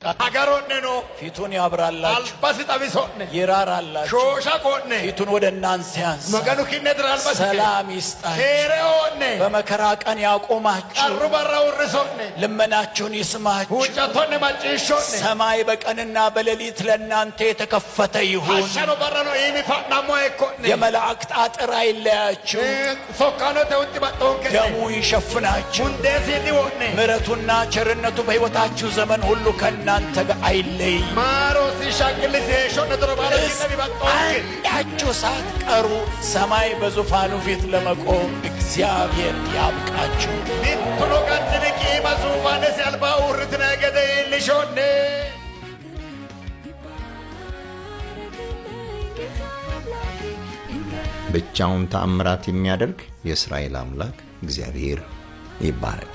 Agaro'neno ፊቱን ያብራላችሁ፣ albasi xawiso'ne ይራራላችሁ፣ shoosha qo'ne ፊቱን ወደ እናንተ ያንሳ፣ Maganu ki'netira albasi ሰላም ይስጣችሁ፣ keere oo'ne በመከራ ቀን ያቆማችሁ፣ qarru barra uurriso'ne ልመናችሁን ይስማችሁ። huuccatto'ne macciishsho'ne ሰማይ በቀንና በሌሊት ለእናንተ የተከፈተ ይሁን። hashshano barrano iimi fa'nammoha ikko'ne የመላእክት አጥር አይለያችሁ፣ sokkaanote huxxi baxxoonke'ne ደሙ ይሸፍናችሁ። mundeesiinni wo'ne ምሕረቱና ቸርነቱ በሕይወታችሁ ዘመን ሁሉ ከእናንተ ጋር አይለይ። maarosi shaqqillisi heeshsho'ne diro baala ki'ne baxxoonke አንዳችሁ ሳትቀሩ ሰማይ በዙፋኑ ፊት ለመቆም እግዚአብሔር ያብቃችሁ። mittuno gattini iima zuufaanesi albaa uurritinanni gede iillisho'ne. ብቻውን ተአምራት የሚያደርግ የእስራኤል አምላክ እግዚአብሔር ይባረክ።